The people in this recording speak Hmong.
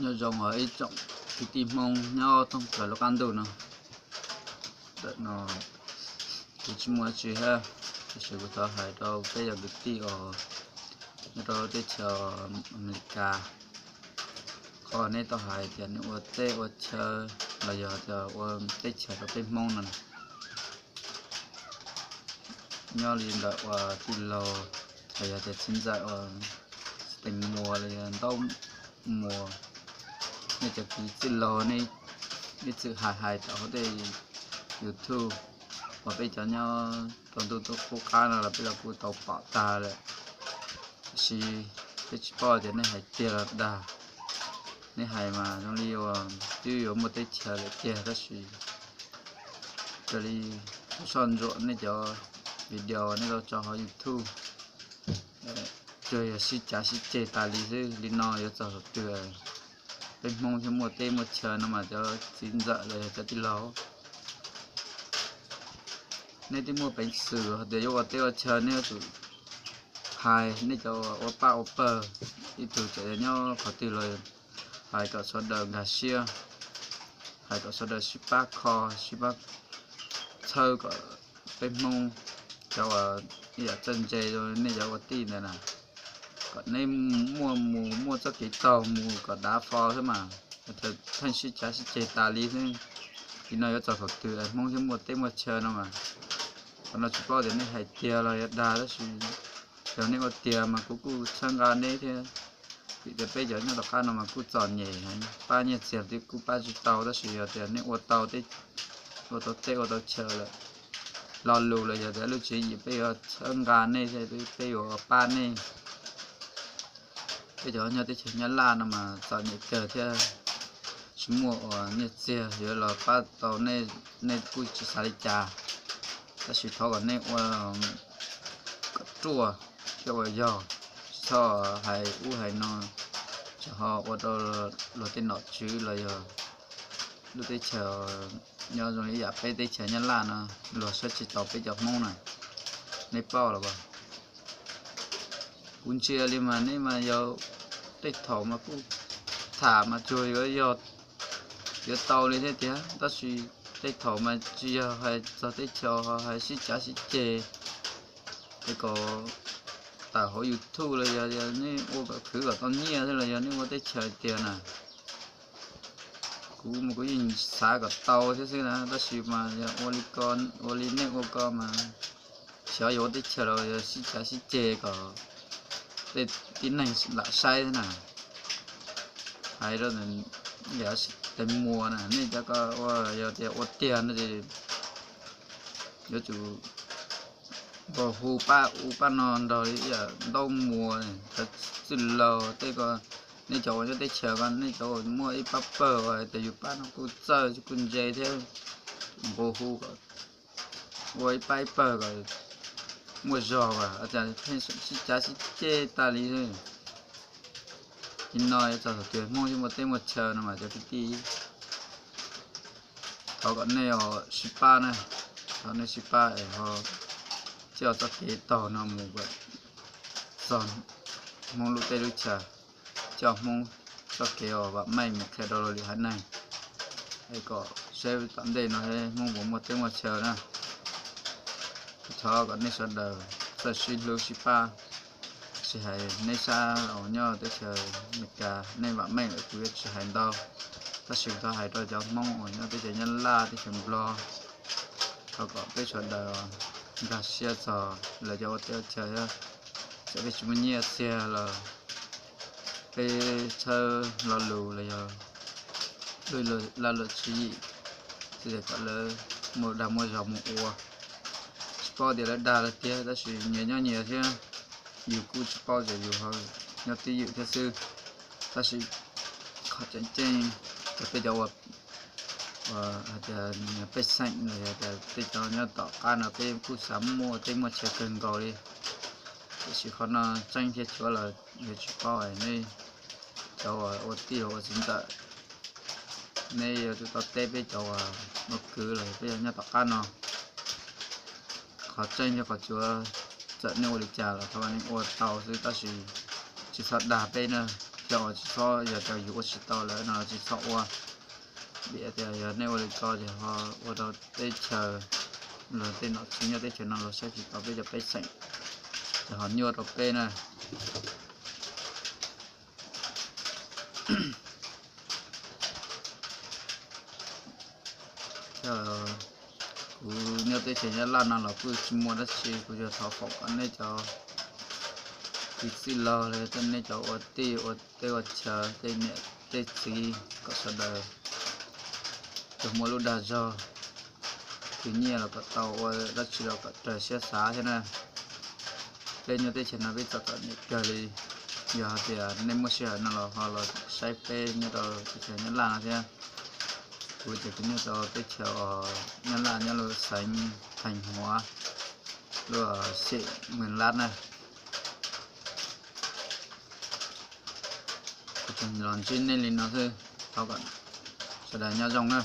Nyob zoo os ib tsoom kwv tij Hmoob nyob thoob plaws lub qab ntuj no. Ntawm no kuv tsis muaj tsi thiab, tiam sis kuv thov hais rau peb cov kwv tij uas nyob rau teb chaws Amelikas, qhov nej tau hais tias nej ua teb ua chaw los yog tias ua teb chaws rau peb Hmoob no, nyob li ntawm uas tij laug los yog tias txiv ntxawm uas Teem Muas los yog Ntaub Muas, nej cov kwv tij laug nej ib txwm hais hais rau hauv tej YouTube uas peb cov nyob rau ntuj qub qab no los peb los kuj tau pom tag lawm. Tiam sis peb tsis paub tias nej hais tiag los dag. Nej hais mas zoo li uas twb yuav muaj teb chaws lawm tiag, tab sis raws li kuv soj ntsuam nej cov video nej tau tso hauv YouTube, tsuas yog sib cav sib ceg tas li xwb. Li no yuav txog thaum twg peb Hmoob thiaj muaj teb muaj chaw no mas cov txiv ntxawm los yog cov tij laug, nej twb muaj peev xwm hais tias yuav ua teb ua chaw nej yuav tsum hais, nej cov ua pab ua pawg, ib tug tseem nyob qhov twg los hais kom sawv daws nkag siab, hais kom sawv daws sib pab kho, sib pab txhawb kom peb Hmoob cov uas ib yam txawj ntse nej cov ua tij ntawd na, kom nej muaj mus muaj txoj kev taug mus kom dav fo xwb mas, pheej sib cav sib ceg tas li xwb. Li no yuav txog thaum twg Hmoob thiaj muaj teb muaj chaw no mas. Qhov no tsis paub tias nej hais tiag los yog dag, tab sis yog nej ua tiag mas kuv kuj txhawb nqa neb thiab. Vim tias peb cov nyob tom qab no mas kuj txom nyem heev, pab nyiaj txiag twb kuj pab tsis tau, tab sis yog tias nej ua tau, ua tau teb ua tau chaw lawm, lo lus los yog tias lub tswv yim peb yuav txhawb nqa nej thiab peb yuav pab nej. Peb cov nyob teb chaws Nyab Laj no mas txom nyem kawg thiab, tsis muaj uas nyiaj txiag yuav los pab tau nej, nej kuj tsis xav li cas. Tab sis thov kom nej ua kom ruaj thiab ua yog, tsis txhob hais ub hais no, tsis ho ua rau luag tej nom tswv los yog lub teb chaws nyob zoo li yam peb teb chaws Nyab Laj no, luag saib tsis taus peb cov Hmoob na. Nej paub los as? Kuv ntsia li mas nej mas yog tej thaum mas kuj tham mas tsuas yuav yog yuav tau li thiab tiag, tab sis tej thaum mas tsis yog hais txog teb chaws ho hais sib cav sib ceg, es kom tawm hauv YouTube los yog nej ua kom khwv kom tau nyiaj xwb los yog nej ua teb chaws tiag na. Kuv mas kuv yeej xav kom tau thiab xwb na, tab sis mas yog ua li ko, ua li nej ua ko mas xyov yuav ua teb chaws los yog sib cav sib ceg kom tej tib neeg lam saib thiab na. Hais rau Teem Muas na, nej cov ko ua, yog tias ua tiag no ces yuav tsum nqua hu pab ub pab no nrog li yam Ntaub Muas, cov txwj laug tej ko, nej cov uas nyob teb chaws ko, nej cov uas muaj ib pab pawg uas hais tias yus pab no kuj txawj kuj ntse thiab, nqua hu kom ua ib pab ib pawg kom muaj zog as, cas pheej sib cav sib ceg tas li. Li no yuav txog thaum twg Hmoob thiaj muaj teb muaj chaw no mas cov kwv tij, thov kom nej sib pab na, thov nej sib pab es ho coj txoj kev taug no mus kom txog Hmoob lub teb lub chaw, coj Hmoob txoj kev uas vam meej mus qhia rau luag lwm haiv neeg, es kom saib tom ntej no Hmoob puas muaj teb muaj chaw na. Kuv thov kom nej sawv daws txawj sib hlub sib pab, tsis hais neb sab uas nyob teb chaws Amelikas, nej vam meej lawm kuv yuav tsis hais ntau, tab sis kuv thov hais rau cov Hmoob uas nyob teb chaws Nyab Laj teb chaws Nplog, thov kom peb sawv daws nkag siab txog lawv cov ua teb ua chaw thiab, txawm peb tsis muaj nyiaj txiag los peb txhawb lo lus los yog lub laj lam tswv yim, txawm kom lawv muaj dag muaj zog mus ua. Tsis paub tias lawv dag lawm tiag, tab sis nyias nyob nyias thiab, yus kuj tsis paub tias yus ho nyob twj ywm thiab xwb. Tab sis qhov tseem ceeb, peb cov uas hais tias pej xeem los yog tias peb cov nyob tom qab no peb kuj xav muaj teb muaj chaw kawg nkaus li, tiam sis qhov no tseeb thiab tshuav los yuav tsis paub nej cov uas ua tij ua txiv ntawm, nej yuav tsum tau teb peb cov uas ua kwv los yog peb cov nyob tom qab no. Qhov tseeb thiab qhov tshuav, txawm nej ua li cas los thov nej ua tau xwb, tab sis tsis txhob dag peb na. Cov uas tsis txhob, yog cov yus ua tsis tau lawm no los tsis txhob ua. Vim tias yog nej ua li ko ces ho ua rau teb chaws, luag tej nom tswv nyob teb chaws no luag saib tsis taus peb cov pej xeem, ces ho nyuaj rau peb na. Kuv nyob teb chaws Nyab Laj no los kuj tsis muaj dab tsi, kuv yog thov foom kom nej cov kwv tij laug los yog nej cov ua tij ua teb ua chaw, tej niam tej txiv, kom sawv daws tsuas muaj lub dag zog khwv nyiaj los kom tau, ua dab tsi los kom raws siab xav thiab na. Peb nyob teb chaws no peb txom txom nyem kawg li. Yog hais tias nej muaj sij hawm no los ho los saib peb nyob rau teb chaws Nyab Laj no thiab. Kuv ces kuv nyob rau teb chaws Nyab Laj, nyob lub xeev Theej Huav, lub xeem Mws Lab na. Kuv tsuas los ntsib nej li no xwb, thov kom sawv daws nyob zoo na.